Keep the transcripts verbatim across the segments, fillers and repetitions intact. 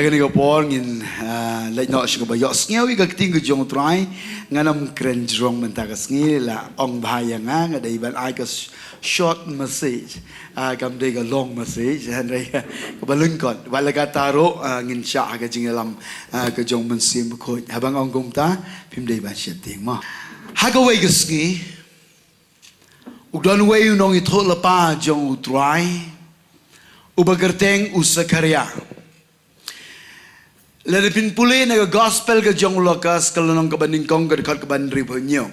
Kane ka por ngin, ah, leit noh sha kaba ïohsngew ïa ka ktien ka jong u Trai. Ngan ym kren jrong mynta ka sngi, la ong bha ïa nga, nga dei ban ai ka s-, short message. Ah, kam dei ka long message, hynrei kaba lyngkot. Wat la katta ruh, ah, ngin shah ha ka jingïalam, ah, ka jong u Mynsiem Bakhuid. Haba nga ong kumta, phim dei ban sheptieng mo. Ha kawei ka sngi, u don uwei u nongïathuhlypa jong u Trai, uba kyrteng u Sakharia. Lada phin pule na ka gospel ka jong u Lukas, ka lynnong kaba nyngkong, ka dkhot kaba hynriewphew hynñiew.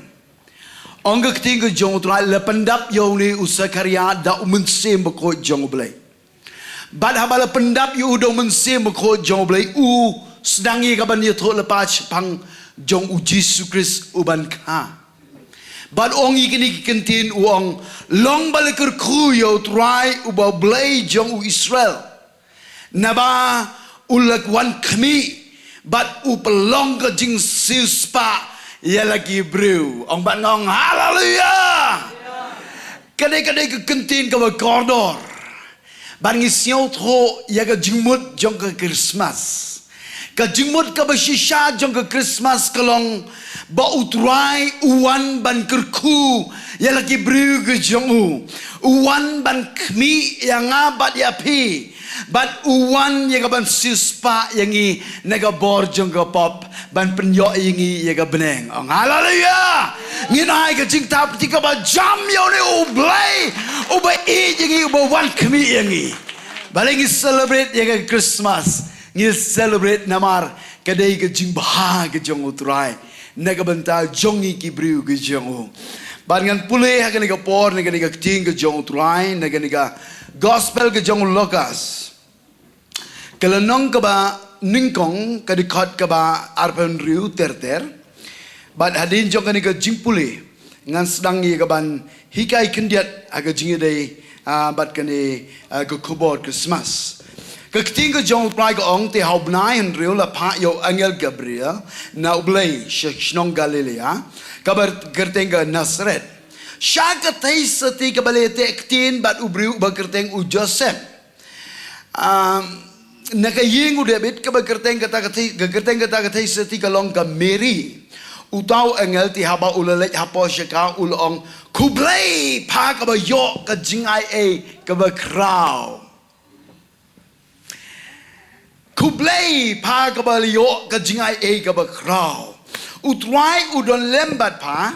Ong ka ktien ka jong u Trai, la pyndap ïa une u Sakharia da u Mynsiem Bakhuid jong u Blei. Bad haba la pyndap ïa u da u Mynsiem Bakhuid jong u Blei, u sdang ïa kaban ïathuhlypa shaphang jong u Jisu Khrist uban kha. Bad ong ïa kine ki kyntien, u ong, long ba la kyrkhu ïa u Trai uba Blei jong u Israel. Naba u la wan khmih, bad u pynlong ka jingsiewspah ïa la ki briew. Ong bad nga ong, haleluya! Ka dei, ka dei ka kyntien kaba kordor. Bad ngi sngewthuh ïa ka jingmut jong ka Christmas. Ka jingmut kaba shisha jong ka Christmas ka long ba u Trai u wan ban kyrkhu ïa la ki briew ka jong u. U wan ban khmih ïa nga bad ïa phi. Bad u wan ïa kaban siewspah ïa ngi na ka bor jong ka pop, ban pynïoh ïa ngi ïa ka bneng. Ong haleluya! Ngin ai ka jingthap kti kaba jam ïa une u Blei uba ïeit ïa ngi, uba wan khmih ïa ngi. Balei ngi celebrate ïa ka Christmas? Ngi celebrate namar ka dei ka jingbha ka jong u Trai na ka bynta jong ngi ki briew ka jong u. Bad ngan pule ha kane ka por, na kane ka ktien ka jong u Trai, na kane ka gospel ka jong u Lukas. Ka lynnong kaba nyngkong, ka dkhot kaba arphew hynriew ter ter. Bad hadien jong kane ka jingpule, ngan sdang ïa kaban hikai khyndiat ha ka jingïadei, ah, bad kane, ah, ka khubor Christmas. Ka ktien ka jong u Trai ka ong, te ha u bnai hynriew la phah ïa u angel Gabriel na u Blei sha shnong Galilea, kaba kyrteng ka Nasaret. Sha ka theisotti kaba la ïateh ktien bad u briew uba kyrteng u Joseph. Ah, na ka ïing u David, kaba kyrteng kata ka thei, ka kyrteng kata ka theisotti ka long ka Mary. Uta u angel te haba u la leit hapoh sha ka, u la ong, khublei pha kaba ïoh ka jingai ei kaba khraw. Khublei pha kaba ïoh ka jingai ei kaba khraw. U Trai u don lem bad pha.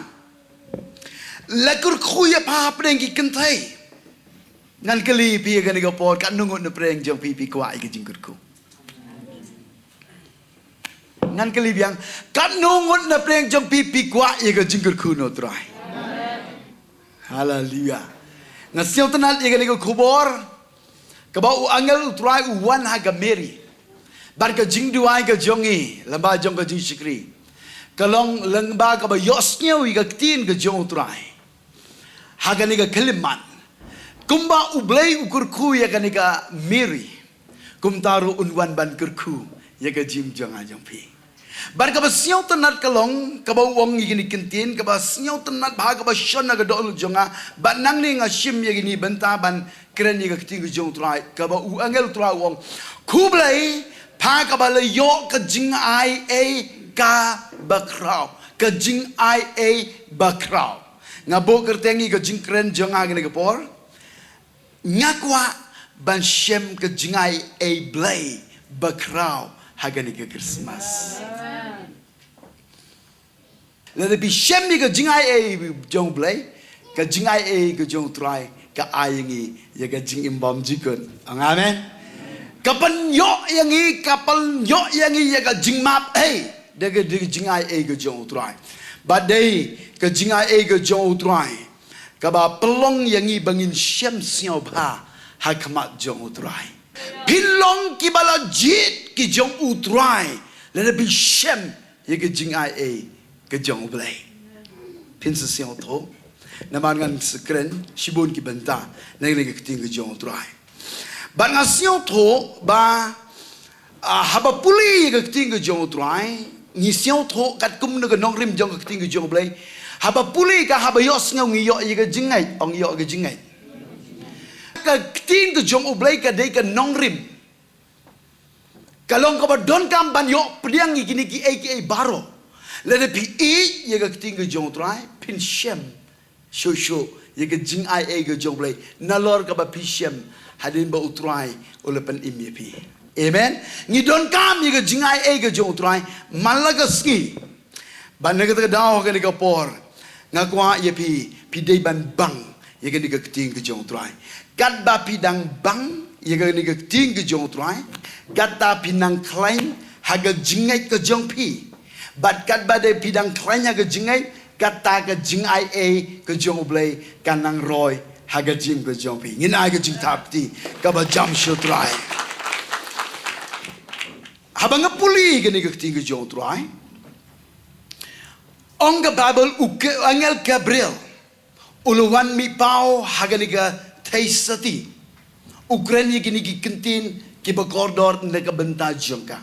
La kyrkhu ïa pha hapdeng ki kynthei. Ngan kylli phi ha kane ka por, katno ngut na pdeng jong phi phi kwah ïa ka jingkyrkhu? Ngan kylli biang, katno ngut na pdeng jong phi phi kwah ïa ka jingkyrkhu na u Trai? Haleluya. Nga sngewtynnat ïa kane ka khubor, kaba u angel u Trai u wan ha ka Mary. Bad ka jingduwai ka jong ngi, lyngba jong ka jingshakri, ka long lyngba kaba ïohsngew ïa ka ktien ka jong u Trai. Ha kane ka khyllipmat, kumba u Blei u kyrkhu ïa kane ka Mary, kumta ruh un wan ban kyrkhu ïa ka jingim jong nga jong phi. Bad kaba sngewtynnat ka long, kaba u ong ïa kine ki kyntien, kaba sngewtynnat bha, kaba shon na ka dohnud jong nga, bad nangne nga shim ïa kine bynta ban kren ïa ka ktien ka jong u Trai, kaba u angel u Trai u ong, khublei pha kaba la ïoh ka jingai ei kaba khraw, ka jingai ei ba khraw. Nga buh kyrteng ïa ka jingkren jong nga ha kane ka por, nga kwah ban shem ka jingai ei Blei ba khraw ha kane ka Christmas. Lada phi shem ïa ka jingai ei jong u Blei, ka jingai ei ka jong u Trai ka ai ïa ngi ïa ka jingim bymjukut. Ong amen. Ka pynïoh ïa ngi, ka pynïoh ïa ngi ïa ka jingmap ei da ka, da ka jingai ei ka jong u Trai. Bad dei ka jingai ei ka jong u Trai kaba pynlong ïa ngi ba ngin shem sngewbha ha khmat jong u Trai. Phin long kiba la jied ki jong u Trai lada phi shem ïa ka jingai ei ka jong u Blei. Phin sa sngewthuh. Namar ngan sa kren shibun ki bynta na kane ka ktien ka jong u Trai. Bad nga sngewthuh ba, ah, haba pule ïa ka ktien ka jong u Trai, ngi sngewthuh katkum na ka nongrim jong ka ktien ka jong u Blei. Haba pule ka, haba ïohsngew ngi ïoh ïa ka jingngeit, ong ïoh ka jingngeit. Ka ktien ka jong u Blei ka dei ka nongrim. Ka long kaba donkam ban ïoh pdiang ïa kine kiei kiei baroh. Lada phi ïeit ïa ka ktien ka jong U Trai, phin shem shuh shuh ïa ka jingaiei ka jong U Blei, nalor kaba phi shem hadien ba U Trai u la pynim ïa phi. Amen. Ngi donkam ïa ka jingaiei ka jong U Trai man la ka sngi. Bad na kata ka daw, ha kane ka por, nga kwah ïa phi, phi dei ban bang ïa kane ka ktien ka jong U Trai. Katba phi dang bang ïa kane ka ktien ka jong U Trai, kata phi nang khlaiñ ha ka jingngeit ka jong phi. Bad katba dei phi dang khlaiñ ha ka jingngeit, kata ka jingaiei ka jong U Blei ka nang roi ha ka jingim ka jong phi. Ngin ai ka jingthap kti kaba jam sha U Trai. Haba nga pule ïa kane ka ktien ka jong U Trai, ong ka Baibl, u ke-, angel Gabriel u la wan mih paw ha kane ka theisotti, u kren ïa kine ki ktien kiba kordor na ka bynta jong ka.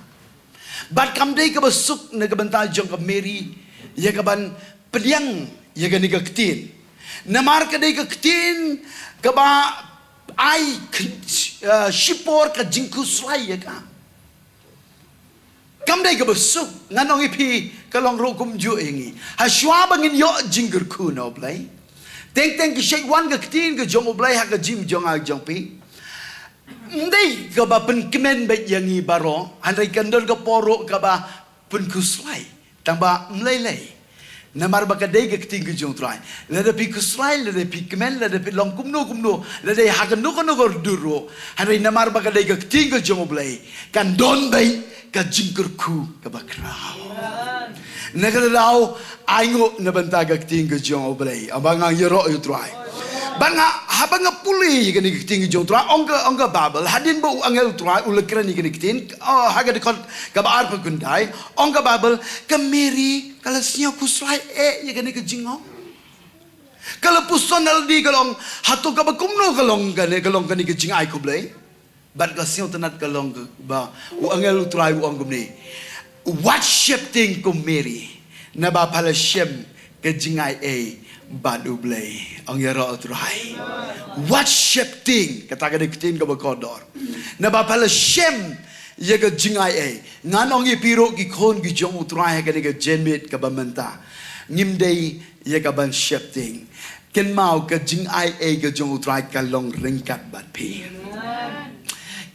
Bad kam dei kaba suk na ka bynta jong ka Mary ïa kaban pdiang ïa kane ka ktien. Namar ka dei ka ktien kaba ai k-, eh, shipor ka jingkhuslai ïa ka. Kam dei kaba suk, ngan ong ïa phi, ka long ruh kumjuh ïa ngi. Hashwa ba ngin ïoh jingkyrkhu na U Blei, teng teng ki shait wan ka ktien ka jong U Blei ha ka jingim jong nga jong phi. Ym dei kaba pynkmen beit ïa ngi baroh, hynrei kan don ka por ruh kaba pynkhuslai. Tang ba ym lei lei. Namar ba ka dei ka ktien ka jong U Trai. Lada phi khuslai, lada phi kmen, lada phi long kumno kumno, lada ha kano kano ka dur ruh, hynrei namar ba ka dei ka ktien ka jong U Blei, kan don beit ka jingkyrkhu kaba khraw. Na kata ka daw, ai nguh na bynta ka ktien ka jong U Blei. Haba nga ïaroh ïa U Trai, bad nga, haba nga pule ïa kane ka ktien ka jong U Trai, ong ka, ong ka Baibl, hadien ba u angel U Trai u la kren ïa kane ka ktien, oh, ha ka dkhot kaba arphew khyndai, ong ka Baibl, ka Mary ka la sngew khuslai eh ïa kane ka jingong. Ka la puson na lade, ka la ong, hato kaba kumno ka long kane, ka long kane ka jingai khublei? Bad ka sngewtynnat ka long ka, ba u angel U Trai u ong kumne: Wat sheptieng ko Mary, naba pha la shem ka jingaiei bad U Blei. Ong ïaroh U Trai. Wat sheptieng, kata ka dei ka ktien kaba kordor. Naba pha la shem ïa ka jingaiei. Ngan ong ïa phi ruh ki khun ki jong U Trai ha kane ka janmiet kaba mynta, ngim dei ïa kaban sheptieng. Kynmaw, ka jingaiei ka jong U Trai ka long ryngkat bad phi.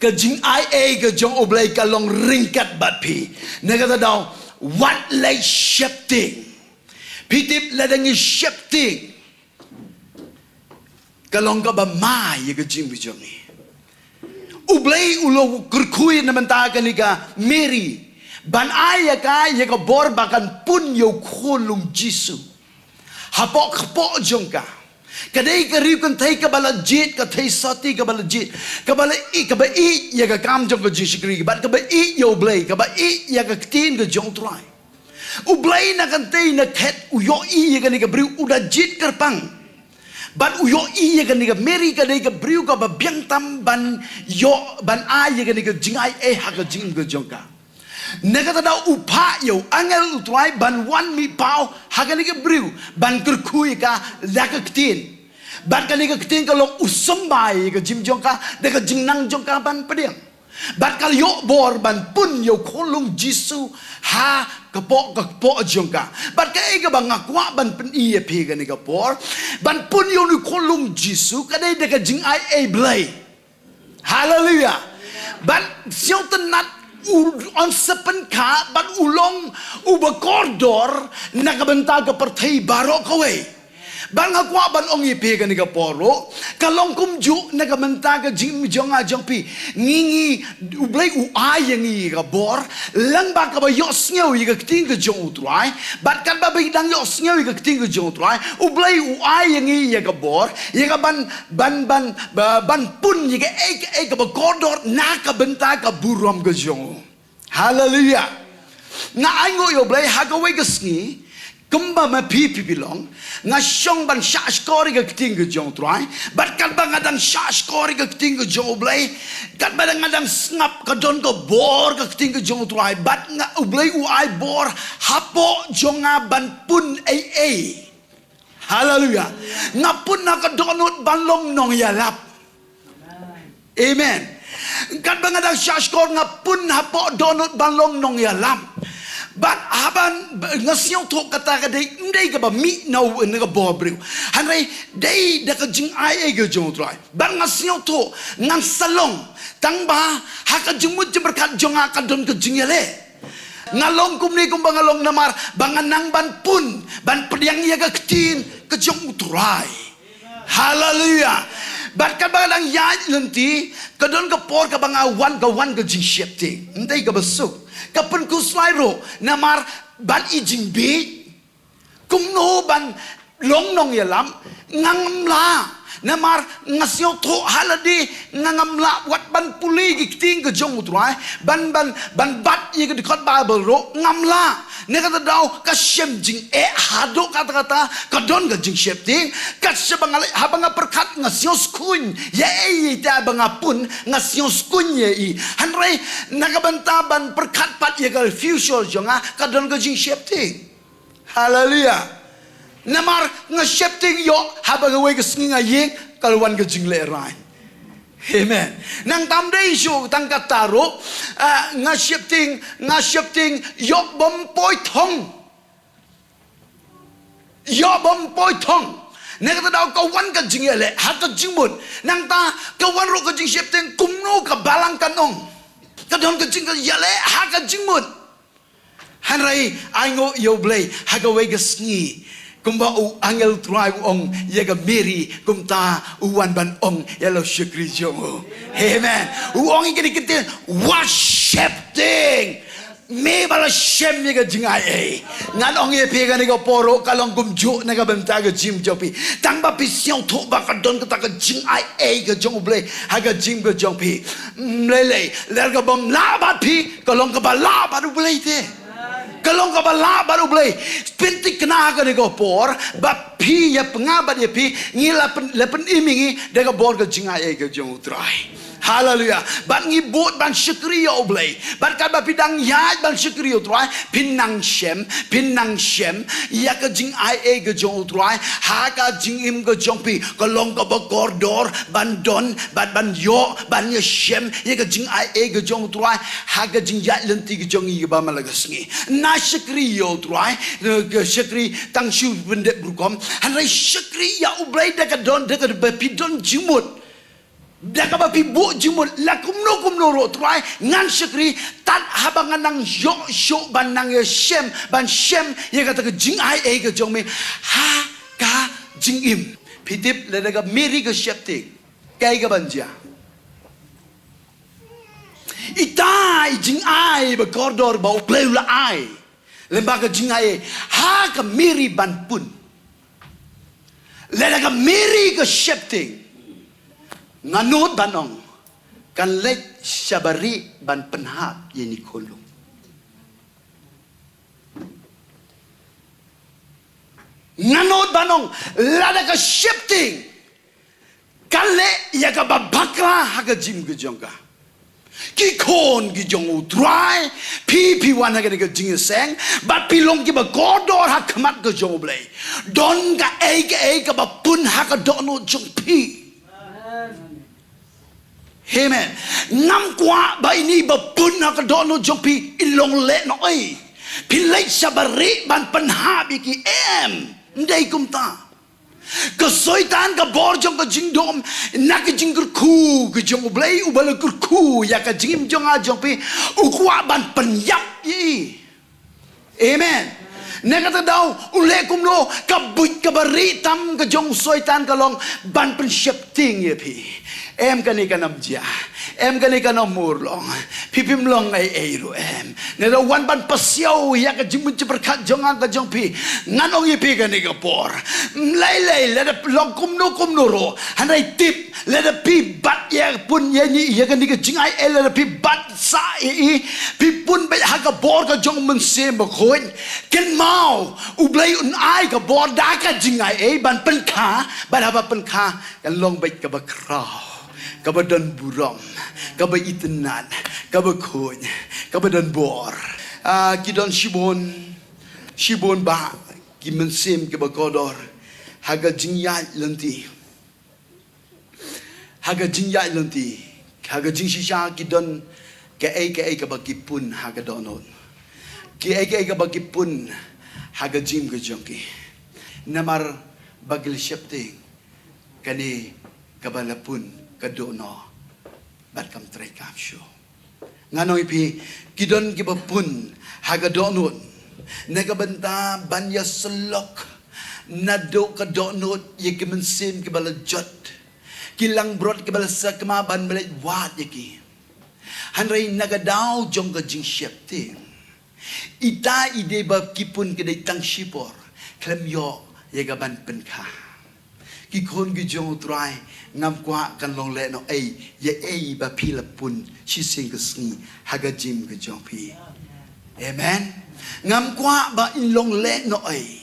Ka jingaiei ka jong U Blei ka long ryngkat bad phi. Na kata ka daw, wat leit sheptieng. Phi tip, lada ngi sheptieng, ka long kaba ma ïa ka jingim ka jong ngi. U Blei u la kyrkhu na bynta kane ka Mary ban ai ïa ka, ïa ka bor ba kan pun ïa u khunlung Jisu hapoh kpoh jong ka. Ka dei ka riewkynthei kaba la jied, ka theisotti kaba la jied, kaba la i-, kaba ïeit ïa ka kam jong ka jingshakri, bad kaba ïeit ïa U Blei, kaba ïeit ïa ka ktien ka jong U Trai. U Blei na ka kynthei na khet u ïohi ïa kane ka briew, u da jied kyrpang. Bad u ïohi ïa kane ka Mary ka dei ka briew kaba biang tam ban ïoh, ban ai ïa kane ka jingaiei ha ka jingim ka jong ka. Na kata ka daw u phah ïa u angel U Trai ban wan mih paw ha kane ka briew, ban kyrkhu ïa ka da ka ktien. Bad kane ka ktien ka long u symbai ïa ka jingim jong ka, da ka jingnang jong ka ban pdiang. Bad ka la ïoh bor ban pun ïa u khunlung Jisu ha kpoh, ka kpoh jong ka. Bad kaei kaba nga kwah ban pyni ïa phi kane ka por, ban pun ïa u khunlung Jisu ka dei da ka jingaiei Blei. Haleluia. Bad sngewtynnat, u, un sa pynkha, bad u long uba kordor na ka bynta ka pyrthei baroh kawei. Bad nga kwah ban ong ïa phi kane ka por ruh, ka long kumjuh na ka bynta ka jingim jong nga jong phi. Ngi, ngi, U Blei u ai ïa ngi ka bor lyngba kaba ïohsngew ïa ka ktien ka jong U Trai. Bad katba phi dang ïohsngew ïa ka ktien ka jong U Trai, U Blei u ai ïa ngi ïa ka bor, ïa ka ban, ban, ban, ba, ban pun ïa kaei kaei kaba kordor na ka bynta ka burom ka jong u. Haleluia. Nga ainguh ïa U Blei, ha kawei ka sngi, kumba ma phi, phi, phi long, nga shong ban shahshkor ïa ka ktien ka jong U Trai. Bad katba nga dang shahshkor ïa ka ktien ka jong U Blei, katba dang nga dang sngap, ka don ka bor ka ktien ka jong U Trai. Bad nga, U Blei u ai bor hapoh jong nga ban pun ei ei. Haleluia. Nga pun na ka dohnud ban long nongïalap. Amen. Katba nga dang shahshkor nga pun hapoh dohnud ban long nongïalam. Bad haba nga sngewthuh kata ka dei, ym dei kaba mih na u, na ka bor briew. Hynrei dei da ka jingai ei ka jong U Trai. Bad nga sngewthuh ngan sa long tang ba ha ka jingmut jingpyrkhat jong nga ka don ka jingïaleh. Nga long kumne kumba nga long namar ba nga nang ban pun, ban pdiang ïa ka ktien ka jong U Trai. Haleluya. Bad katba nga dang ïaid lynti, ka don ka por kaba nga wan, ka wan ka jingsheptieng. Ym dei kaba suk. Ka pynkhuslai ruh namar ban ïoh jingbieit. Kumno ban long nongïalam, ngam lah. Namar nga sngewthuh ha lade ngam lah wat ban pule ki ktien ka jong U Trai, ban, ban, ban bat ïa ka dkhot Baibl ruh ngam lah. Na kata ka daw ka shem jingeh haduh katta katta, ka don ka jingsheptieng. Kat shaba nga leh, haba nga pyrkhat nga sngewskuiñ ïa ei ïa ita ba nga pun, nga sngewskuiñ ïa i. Hynrei na ka bynta ban pyrkhat pat ïa ka future jong nga, ka don ka jingsheptieng. Haleluya. Namar nga sheptieng ïoh haba kawei ka sngi nga ïeng ka la wan ka jinglehrain. Amen. Nangta ym dei shuh tang kata ruh, ah, nga sheptieng, nga sheptieng ïoh bym poi thong. Ïoh bym poi thong. Na kata ka daw ka wan ka jingïaleh ha ka jingmut. Nangta ka wan ruh ka jingsheptieng kumno ka balang kan ong. Ka don ka jingïaleh ha ka jingmut. Hynrei ai nguh ïa U Blei ha kawei ka sngi. Kumba u angel Trai u ong ïa ka Mary, kumta u wan ban ong ïa la u shakri jong u. Amen. U ong ïa kane ka ktien, wat sheptieng. Me ba la shem ïa ka jingai ei. Ngan ong ïa phi kane ka por ruh ka long kumjuh na ka bynta ka jingim jong phi. Tang ba phi sngewthuh ba ka don kata ka jingai ei ka jong U Blei ha ka jingim ka jong phi. Ym lei lei, lada ka bym lah bad phi, ka long kaba lah bad U Blei te. Ka long kaba lah bad U Blei. Pynthikna ha kane ka por ba phi ïa pynngam bad ïa phi, ngi la pyn, la pynim ïa ngi da ka bor ka jingai ei ka jong U Trai. Haleluya. Bad ngi bud ban shakri ïa U Blei. Bad katba phi dang ïaid ban shakri ïa U Trai, phin nang shem, phin nang shem ïa ka jingai ei ka jong U Trai ha ka jingim ka jong phi. Ka long kaba kordor ban don, ban, ban ïoh, ban ïa shem ïa ka jingai ei ka jong U Trai ha ka jingïaid lynti ka jong ngi kaba man la ka sngi. Na shakri ïa U Trai, eh, ka shakri tang shu pyndep rukom. Hynrei shakri ïa U Blei da ka don, da kaba phi don jingmut. Da kaba phi buh jingmut, la kumno kumno ruh Trai, ngan shakri, tad haba ngan nang ïoh shuh ban nang ïa shem, ban shem ïa kata ka jingai ei ka jong me ha ka jingim. Phi tip lada ka Mary ka sheptieng, kaei kaban jia? Ita i jingai ba kordor ba U Blei u la ai. Lyngba ka jingai ei ha ka Mary ban pun. Lada ka Mary ka sheptieng, nga nud ban ong, kan leit sha barieh ban pynhap ïa i khunlung. Nga nud ban ong, lada ka sheptieng, kan leh ïa kaba bakla ha ka jingim ka jong ka. Ki khun ki jong U Trai, phi, phi wan ha kane ka jingïaseng, bad phi long kiba kordor ha khmat ka jong U Blei. Don kaei kaei kaba pun ha ka dohnud jong phi. Amen. Ngam kwah ba ine iba pun ha ka dohnud jong phi i long lehnohei. Phin leit sha barieh ban pynhap ïa ki, em. Ym dei kumta. Ka Soitan ka bor jong ka jingdom, na ka jingkyrkhu ka jong U Blei, uba la kyrkhu ïa ka jingim jong nga jong phi, u kwah ban pynïap ïa i. Amen. Na kata ka daw, u leh kumno, ka buit kaba rieh tam ka jong u Soitan ka long ban pynsheptieng ïa phi. Em, kane kan ym jia. Em, kane kan ym urlong. Phi phim long ei ei ruh, em. Nangta wan ban pasiaw ïa ka jingmut jingpyrkhat jong nga ka jong phi. Ngan ong ïa phi kane ka por, ym lei lei lada long kumno kumno ruh. Hynrei tip, lada phi bat ïa, pun ïa ngi ïa kane ka jingai ei, lada phi bat sah ïa i, phi pun beit ha ka bor ka jong u Mynsiem Bakhuid, kynmaw, U Blei un ai ka bor da ka jingai ei ban pynkha, bad haba pynkha kan long beit kaba khraw, kaba don burom, kaba itynnad, kaba khuid, kaba don bor. Ah, ki don shibun, shibun bah ki mynsiem kiba kordor ha ka jingïaid lynti. Ha ka jingïaid lynti, Ha ka jingshisha ki don kaei kaei kaba ki pun ha ka dohnud. Kaei kaei kaba ki pun ha ka jingim ka jong ki. Namar ba ki la sheptieng kane kaba la pun ka dohnud bad kam trei kam shuh. Ngan ong ïa phi, ki don kiba pun ha ka dohnud na ka bynta ban ïasyllok naduh ka dohnud ïa ki mynsiem kiba la jot, ki langbrot kiba la sakma ban leit wad ïa ki. Hynrei na ka daw jong ka jingsheptieng, ita i dei ba ki pun ki dei tang shipor, khlem ïoh ïa ka ban pynkha. Ki khun ki jong U Trai, ngam kwah kan long lehnohei ïa ei ba phi la pun shisien ka sngi ha ka jingim ka jong phi. Amen. Ngam kwah ba in long lehnohei.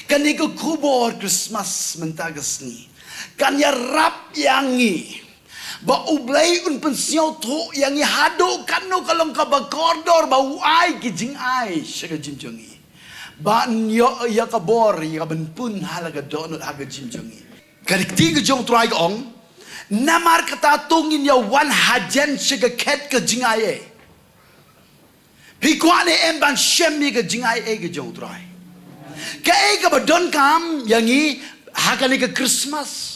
Kane ka khubor Christmas mynta ka sngi kan ïarap ïa ngi ba U Blei un pynsngewthuh ïa ngi haduh katno ka long kaba kordor ba u ai ki jingai sha ka jingim jong ngi. Ban ïoh ïa ka bor ïa ka ban pun ha la ka dohnud ha ka jingim jong ngi. Ka kti ka jong U Trai ka ong, namar kata to ngin ïa wan hajan sha ka khet ka jingai ei. Phi kwah ne em ban shem ïa ka jingai ei ka jong U Trai? Kaei kaba donkam ïa ngi ha kane ka Christmas?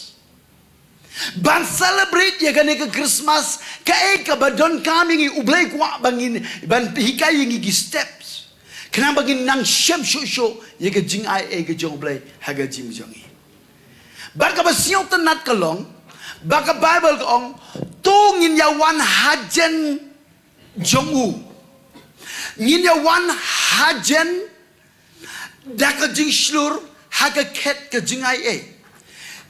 Ban celebrate ïa kane ka Christmas, kaei kaba donkam ïa ngi? U Blei kwah ba ngin ban hikai ïa ngi ki steps khnang ba ngin nang shem shuh shuh ïa ka jingai ei ka jong U Blei ha ka jingim jong ngi. Bad kaba sngewtynnat ka long ba ka Baibl ka ong, to ngin ïa wan hajan jong u. Ngin ïa wan hajan da ka jingshlur ha ka khet ka jingai ei.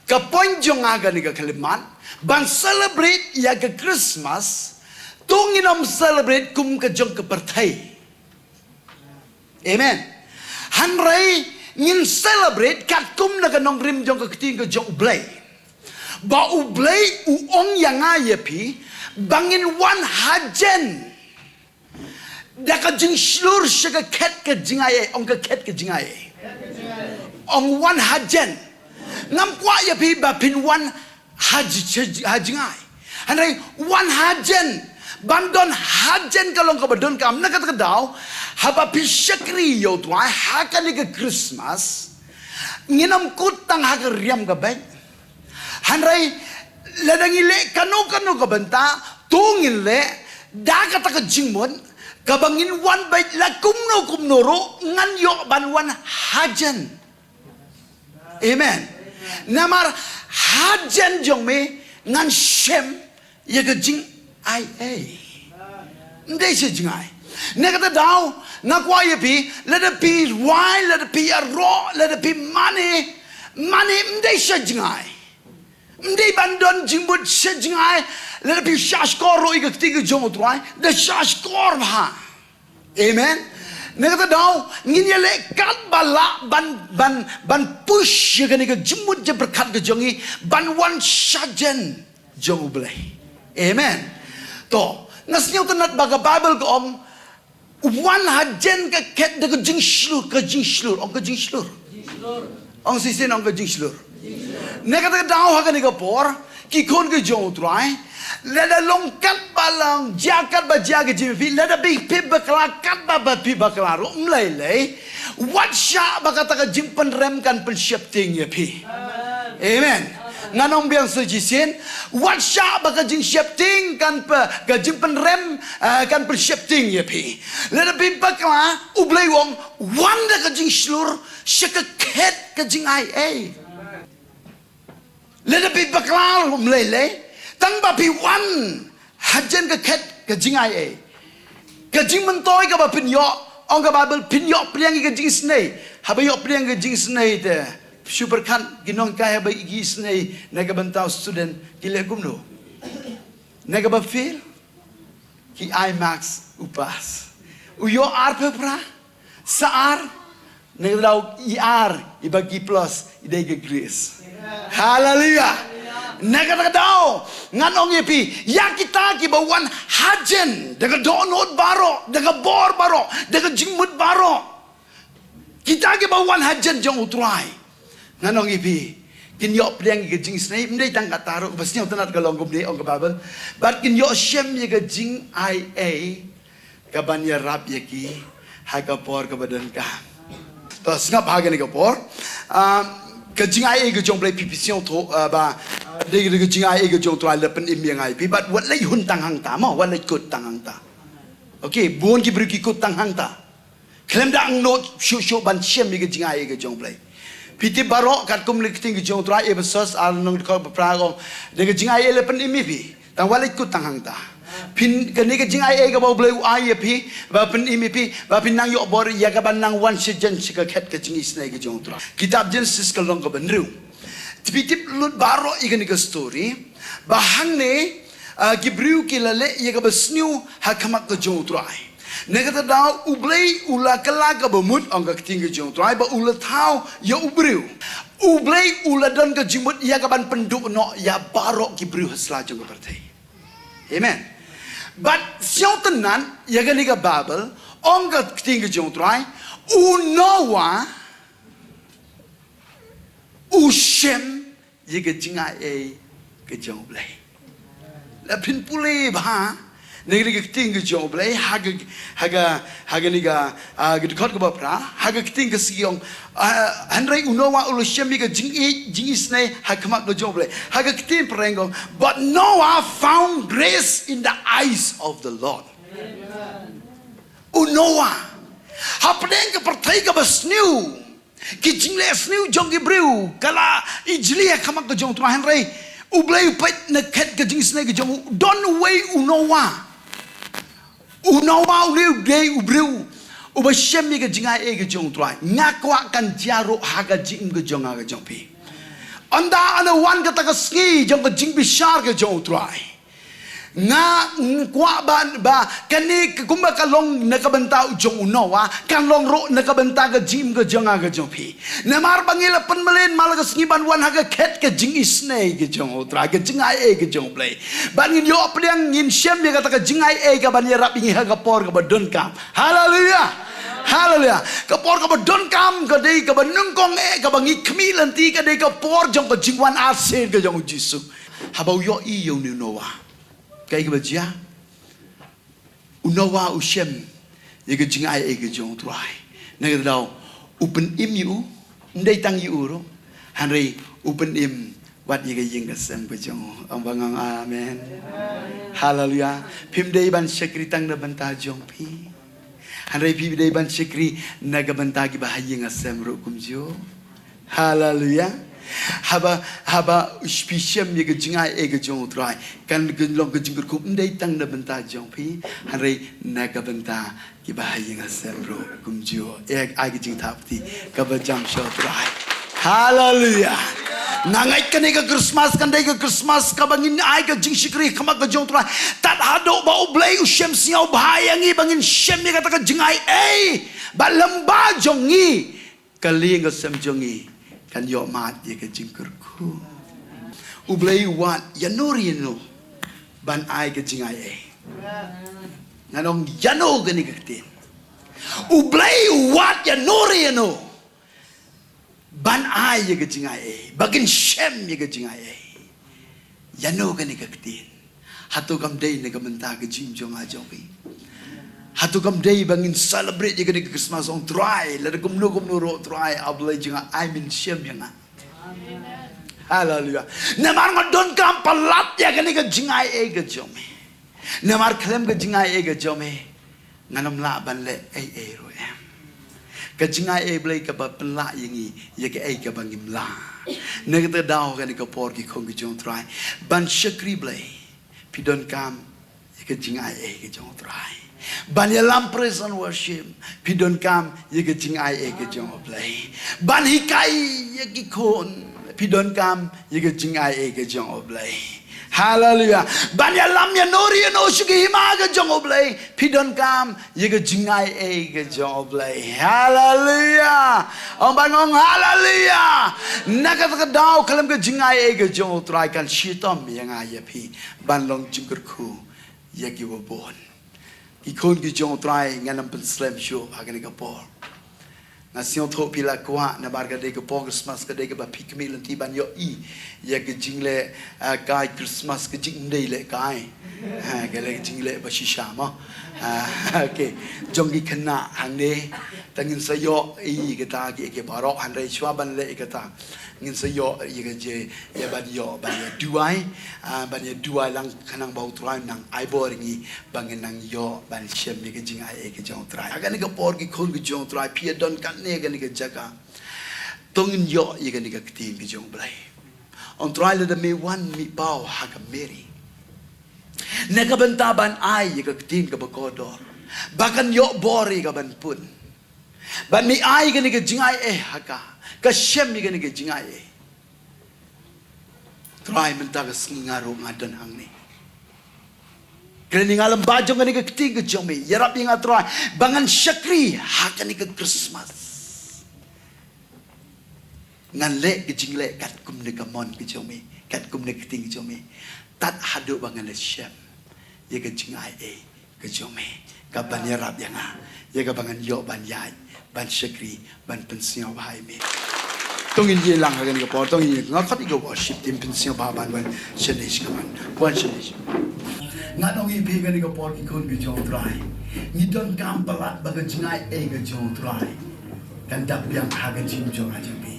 Ka point jong nga kane ka khyllipmat, ban celebrate ïa ka Christmas, to ngin ym celebrate kum ka jong ka pyrthei. Amen. Hynrei ngin celebrate katkum na ka nongrim jong ka ktien ka jong U Blei. Ba U Blei u ong ïa nga ïa phi ba ngin wan hajan da ka jingshlur sha ka khet ka jingai ei, ong ka khet ka jingai ei. Ong wan hajan. Ngam kwah ïa phi ba phin wan ha ji-, ha ji-, ha jingai. Hynrei wan hajan, ban don hajan ka long kaba donkam. Na kata ka daw, haba phi shakri ïa U Trai ha kane ka Christmas, ngin ym kut tang ha ka riam ka beit. Hynrei lada ngi leh kano kano ka bynta, to ngin leh da kata ka jingmut kaba ngin wan beit la kumno kumno ruh ngan ïoh ban wan hajan. Amen. Namar hajan jong me ngan shem ïa ka jingai ei. Ym dei sha jingai. Na kata daw nga kwah ïa phi, lada phi rwai, lada phi ïaroh, lada phi mane, mane ym dei sha jingai. Ym dei ban don jingmut sha jingai, lada phi shahshkor ruh ïa ka kti ka jong U Trai, da shahshkor bha. Amen. Na kata daw ngin ïa leh katba lah ban, ban, ban push ïa kane ka jingmut jingpyrkhat ka jong ngi ban wan shajan jong U Blei. Amen. To, nga sngewtynnat ba ka Baibl ka ong, wan hajan ka khet da ka jingshlur, ka jingshlur, ong ka jingshlur. Ong shisien ong ka jingshlur. Na kata ka daw ha kane ka por, ki khun ki jong U Trai, lada long katba long, jia katba jia ka jingim phi, lada phi, phi bakla katba ba phi bakla ruh, ym lei lei, wat shah ba kata ka jingpynrem kan pynsheptieng ïa phi. Amen. Ngan ong biang sa shisien, wat shah ba ka jingsheptieng kan pyn-, ka jingpynrem, eh, kan pynsheptieng ïa phi. Lada phi bakla, U Blei u ong, wan da ka jingshlur sha ka khet ka jingai ei. Lada phi bakla ruh ym lei lei, tang ba phi wan hajan ka khet ka jingai ei. Ka jingmyntoi kaba phin ïoh, ong ka Baibl, phin ïoh pdiang ïa ka jingisynei. Haba ïoh pdiang ïa ka jingisynei te, shu pyrkhat ki nonghikai haba ïoh jingisynei na ka bynta u student, ki leh kumno? Na kaba fail, ki ai marks u pass. U ïoh arphew phra, sa ar, na kata daw i ar, i ba ki plus, i dei ka grace. Haleluya. Na kata ka daw ngan ong ïa phi, ïa kita kiba wan hajan da ka dohnud baroh, da ka bor baroh, da ka jingmut baroh. Kita kiba wan hajan jong U Trai, ngan ong ïa phi, Kin ïoh pdiang ïa ka jingisynei, ym dei tang kata ruh, ba sngewtynnat ka long kumne, ong ka Baibl. Bad kin ïoh shem ïa ka jingai ei kaban ïarap ïa ki ha ka por kaba donkam. To sngap ha kane ka por. Ah, ka jingai ei ka jong U Blei, phi phi sngewthuh, ah, ba, ah, dei ka jingai ei ka jong U Trai la pynim ïa nga ïa phi. Bad wat leit hun tang hangta mo, wat leit kut tang hangta. Okay, bun ki briew ki kut tang hangta. Khlem da angnud shuh shuh ban shem ïa ka jingai ei ka jong U Blei. Phi tip baroh katkum ka ktien ka jong U Trai, Ephesos ar, lynnong dkhot ba phra ka ong, da ka jingai ei la pynim ïa phi. Tang wat leit kut tang hangta. Phin, kane ka jingai ei kaba U Blei u ai ïa phi, ba pynim ïa phi, ba phin nang ïoh bor ïa kaban nang wan shajan sha ka khet ka jingisynei ka jong U Trai. Kitab Genesis ka lynnong kaba hynriew. Te phi tip lut baroh ïa kane ka story, ba hangne, ah, ki briew ki la leh ïa kaba sniew ha khmat ka jong U Trai. Na kata ka daw U Blei u la kylla kaba mut, ong ka ktien ka jong U Trai, ba u la thaw ïa u briew. U Blei u la don ka jingmut ïa kaban pynduh noh ïa baroh ki briew ha sla jong ka pyrthei. Amen. Bad sngewtynnat ïa kane ka Baibl, ong ka ktien ka jong U Trai, u Noah u shem ïa ka jingai ei ka jong U Blei. La phin pule bha na kane ka ktien ka jong U Blei, ha ka, ha ka, ha kane ka, ah, ka dkhot kaba phra, ha ka ktien ka sngi ong, ah, hynrei u Noah u la shem ïa ka jingïeit jingisynei ha khmat ka jong U Blei. Ha ka ktien phareng ka ong, but Noah found grace in the eyes of the Lord. U Noah, hapdeng ka pyrthei kaba sniew, ki jingleh sniew jong ki briew ka la ijli ha khmat ka jong U Trai, hynrei U Blei u peit na khet ka jingisynei ka jong u, don uwei u Noah. U Noah u dei u briew uba shem ïa ka jingai ei ka jong U Trai. Nga kwah kan jia ruh ha ka jingim ka jong nga ka jong phi. Ynda ane wan kata ka sngi jong ka jingbishar ka jong U Trai, nga kwah ba, ba kane ka kumba ka long na ka bynta u jong u Noah, kan long ruh na ka bynta ka jingim ka jong nga ka jong phi. Namar ba ngi la pynmlien man la ka sngi ban wan ha ka khet ka jingisynei ka jong U Trai, ka jingai ei ka jong U Blei. Ba ngin ïoh pdiang, ngin shem ïa kata ka jingai ei kaban ïarap ïa ngi ha ka por kaba donkam. Haleluia. Haleluia. Ka por kaba donkam ka dei kaba nyngkong eh, kaba ngi khmih lynti, ka dei ka por jong ka jingwan arsien ka jong U Jisu. Haba u ïohi ïa une u Noah, kaei kaba jia? U Noah u shem ïa ka jingai ei ka jong U Trai. Na kata ka daw u pynim ïa u, ym dei tang ïa u ruh, hynrei u pynim wat ïa ka ïing ka sem ka jong u. Ong ba nga ong amen. Haleluia. Phim dei ban shakri tang na bynta jong phi, hynrei phi dei ban shakri na ka bynta kiba ha ïing ha sem ruh kumjuh. Haleluia. Haba, haba phi shem ïa ka jingai ei ka jong U Trai, kan long ka jingkyrkhu ym dei tang na bynta jong phi, hynrei na ka bynta kiba ha ïing ha sem ruh kumjuh. Ai ka jingthap kti kaba jam sha U Trai. Haleluia. Nga ngeit kane ka Christmas kan dei ka Christmas kaba ngin ai ka jingshakri ha khmat ka jong U Trai. Tad haduh ba U Blei u shem sngewbha ïa ngi ba ngin shem ïa kata ka jingai ei, ba lyngba jong ngi ka lieng ka sem jong ngi kan ïoh mad ïa ka jingkyrkhu. U Blei u wad ïano re ïano ban ai ka jingai ei. Ngan ong ïano kane ka ktien. U Blei u wad ïano re ïano ban ai ïa ka jingai ei, ba kin shem ïa ka jingai ei. Ïano kane ka ktien. Hato kam dei na ka bynta ka jingim jong nga jong phi? Hato kam dei ba ngin celebrate ïa kane ka Christmas, ong Trai, lada kumno kumno ruh Trai, A Blei jong nga, ai mynshem ïa nga. Haleluia. Namar nga donkam palat ïa kane ka jingai ei ka jong me. Namar khlem ka jingai ei ka jong me, ngan ym lah ban leh ei ei ruh em. Ka jingai ei Blei kaba pynlah ïa ngi ïa kaei kaba ngim lah. Na kata ka daw kane ka por ki khun ki jong U Trai, ban shakri Blei phi donkam ïa ka jingai ei ka jong U Trai. Ban ïalam praise and worship phi donkam ïa ka jingai ei ka jong U Blei. Ban hikai ïa ki khun phi donkam ïa ka jingai ei ka jong U Blei. Haleluia. Ban ïalam ïano re ïano sha ka hima ka jong U Blei phi donkam ïa ka jingai ei ka jong U Blei. Haleluia. Ong ba nga ong haleluia. Na kata ka daw khlem ka jingai ei ka jong U Trai kan shitom ïa nga ïa phi ban long jingkyrkhu ïa kiba bun. Ki khun ki jong U Trai, ngan ym pynslem shuh ha kane ka por. Nga sngewthuh phi la kwah namar ka dei ka por Christmas, ka dei kaba phi khmih lynti ban ïohi ïa ka jingleh, ah, kai Christmas, ka jingdei leh kai. Ha, ka leh ka jingleh ba shisha mo. Ah, okay. Jong ki khynnah hangne, tang ngin sa ïohi kata ki, ki baroh, hynrei shuwa ban leh kata, ngin sa ïoh ïa ka je, ïa ban ïoh ban ïa duwai, ah, ban ïa duwai lang khnang ba U Trai un nang ai bor ïa ngi ba ngin nang ïoh ban shem ïa ka jingai ei ka jong U Trai. Ha kane ka por ki khun ka jong U Trai, phi ïa don katne kane ka jaka, to ngin ïoh ïa kane ka ktien ka jong U Blei. Ong Trai, lada me wan mih paw ha ka Mary na ka bynta ban ai ïa ka ktien kaba kordor, ba kan ïoh bor ïa ka ban pun. Ban me ai kane ka jingai ei ha ka, ka shem ïa kane ka jingai ei. Trai, mynta ka sngi nga ruh nga don hangne. Kane nga lem ba jong kane ka ktien ka jong me, ïarap ïa nga Trai ba ngan shakri ha kane ka Christmas. Ngan leh ka jingleh katkum ne ka mon ka jong me, katkum ne ka ktien ka jong me. Tad haduh ba ngan leh shem ïa ka jingai ei ka jong me, ka ban ïarap ïa nga ïa ka ba ngan ïoh ban ïaid, ban shakri, ban pynsngewbha ïa me. To ngin ïa lang ha kane ka por, to ngin ïa, nga khot ïa ka worship team pynsngewbha ban wan shane sha ka ban. Wan shane sha. Nga ong ïa phi kane ka por ki khun ka jong U Trai, ngi donkam palat ba ka jingai ei ka jong U Trai kan dap biang ha ka jingim jong nga jong phi.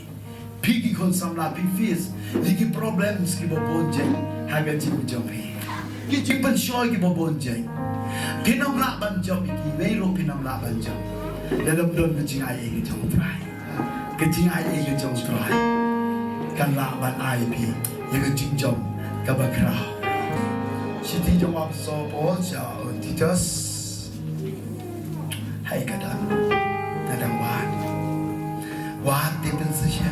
Phi ki khun samla, phi face ïa ki problems kiba bun jait ha ka jingim jong phi. Ki jingpynshoi kiba bun jait. Phin ym lah ban jop ïa ki, wei ruh phin ym lah ban jop. Lada ym don ka jingai ei ka jong U Trai, ka jingai ei ka jong U Trai kan lah ban ai phi ïa ka jingjop kaba khraw. Shithi jong u Apostol Paul sha u Titus. Hai ka dang, ka dang wan. Wan te pynshisha.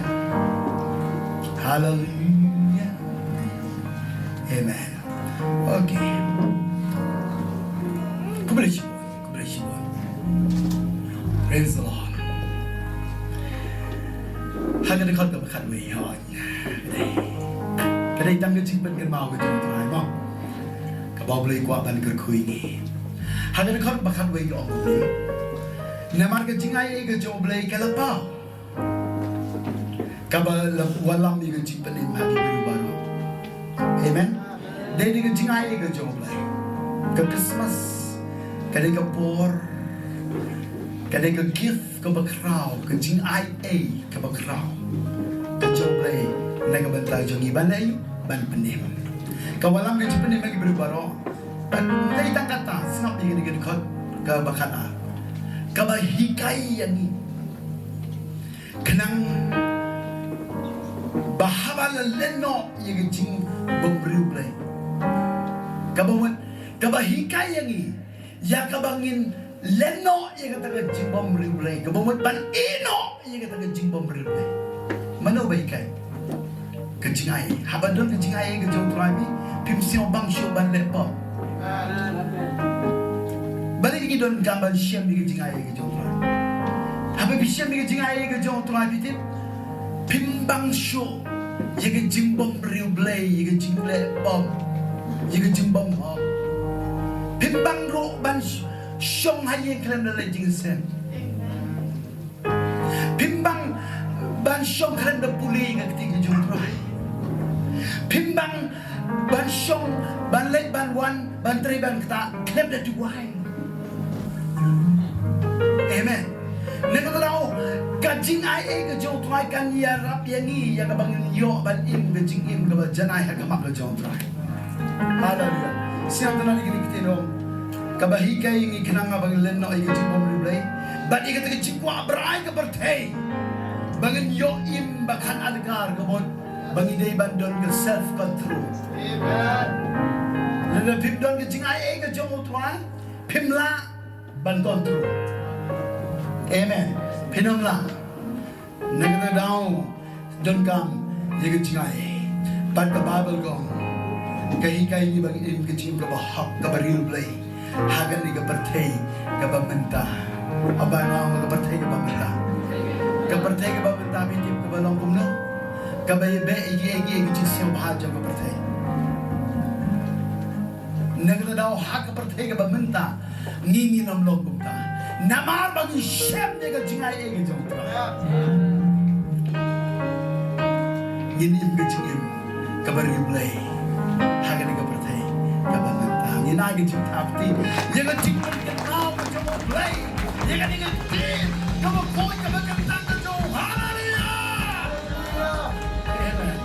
Hallelujah. Amen. Okay. Khublei shibun, khublei shibun. Praise the Lord. Ha ka dkhot kaba khatwei, hooid. Ka dei tang ka jingpynkynmaw ka jong U Trai mo, kaba U Blei u kwah ban kyrkhu ïa ngi. Ha ka dkhot ba khatwei ka ong kumne: Namar ka jingai ei ka jong U Blei ka la paw, kaba la wallam ïa ka jingpynim ha ki briew baroh. Amen. Dei da ka jingai ei ka jong U Blei. Ka Christmas ka dei ka por, ka dei ka gift kaba khraw, ka jingai ei kaba khraw ka jong U Blei na ka bynta jong ngi ban leh, ban pynim. Ka wallam ka jingpynim ha ki briew baroh. Ban leh tang kata, sngap ïa kane ka dkhot kaba khatar, kaba hikai ïa ngi khnang ba haba la lehnoh ïa ka jingbymriewblei, kaba mut, kaba hikai ïa ngi ïa kaba ngin lehnoh ïa kata ka jingbymriewblei, kaba mut ban ïehnoh ïa kata ka jingbymriewblei. Mano ba hikai? Ka jingai. Haba don ka jingai ka jong U Trai, phim sngewbang shuh ban leh pop. Balei ngi donkam ban shem ïa ka jingai ka jong U Trai? Haba phi shem ïa ka jingai ka jong U Trai, phi tip, phim bang shuh ïa ka jingbymriewblei, ïa ka jingleh pop, ïa ka jingbymhok. Phim bang ruh ban sh-, shong ha ïing khlem da leit jingïaseng. Phim bang ban shong khlem da pule ïa ka ktien ka jong U Trai. Phim bang ban shong, ban leit ban wan, ban trei ban ktah khlem da duwai. Amen. Na kata ka daw, ka jingai ka jong U Trai kan ïarap ïa ngi ïa kaba ngin ïoh ban im ka jingim kaba janai ha khmat ka jong U Trai. Haleluia. Sngap ïa kane ka ktien, kaba hikai ïa ngi khnang ba ngin lehnoh ïa ka jingbymriewblei bad ïa kata ka jingkwah brai ka pyrthei, ba ngin ïoh im ba kham adkar, ka mut ba ngi dei ban don ka self control. Amen. Lada phim don ka jingai ka jong U Trai, phim lah ban control. Amen. Phin ym lah. Na kata ka daw, donkam ïa ka jingai. Bad ka Baibl ka ong, ka hikai ïa ngi ba ngin im ka jingim kaba hok, kaba riewblei ha kane ka pyrthei kaba mynta. Haba nga ong ka pyrthei kaba mynta, ka pyrthei kaba mynta, phi tip kaba long kumno? Kaba ïa beh ïa ki, ïa ki, ïa ki jingsngewbha jong ka pyrthei. Na kata ka daw, ha ka pyrthei kaba mynta, ngi ngin ym long kumta. Namar ba ngi shem ïa ka jingai ei ka jong u Trai. Ngin im ka jingim kaba riewblei ha kane ka pyrthei kaba mynta. Ngin ai ka jingthap kti ïa ka jingpynkynmaw ka jong u Blei ïa kane ka ktien kaba khuid kaba kyntang ka jong u. Haleluya. Amen.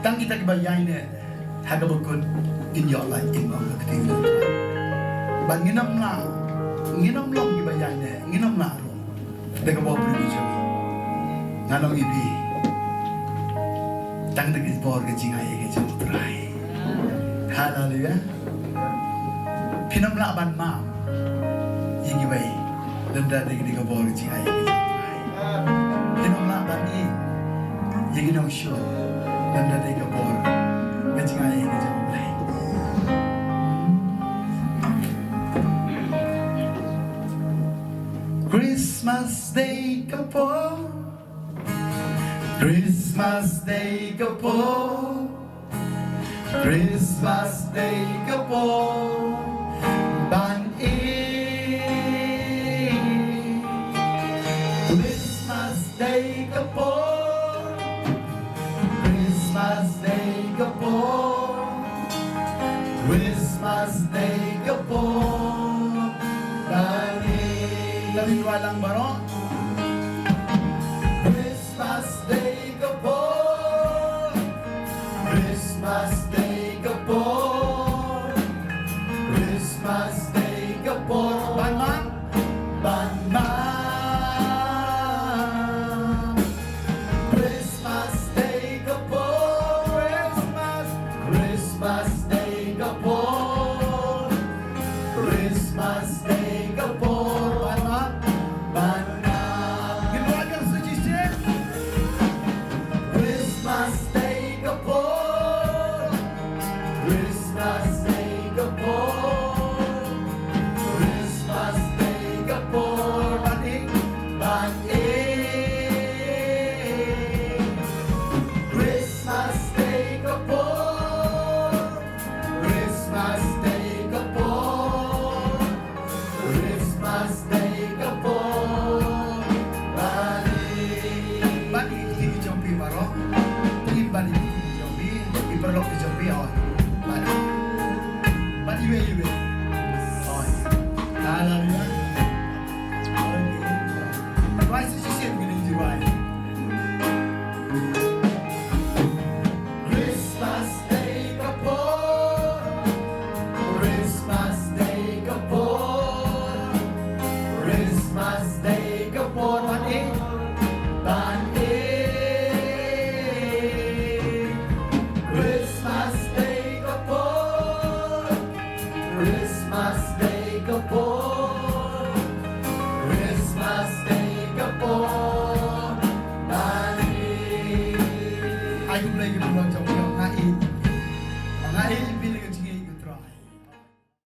Tang kita kiba ïaineh ha kaba kut, ngin ïoh lait im ong ka ktien jong u Trai. Ba ngin ym lah, ngin ym long kiba ïaineh, ngin ym lah ruh da ka bor briew jong ngi. Ngan ong ïa phi, tang da ka bor ka jingai ei ka jong u Trai. Haleluya. Phin ym lah ban map ïa kiwei lymda dei ka bor ka jingai ei ka jong u Trai. Phin ym lah ban ïeit ïa ki nongshun lymda dei ka bor ka jingai ei ka jong u Blei. Christmas dei ka por, Christmas dei ka por, Christmas dei ka por ban ïeit. Christmas dei ka por, Christmas dei ka por, Christmas dei ka por ban ïeit. Tang ïa lang baroh. Christmas dei ka por, Christmas dei ka por, Christmas dei ka por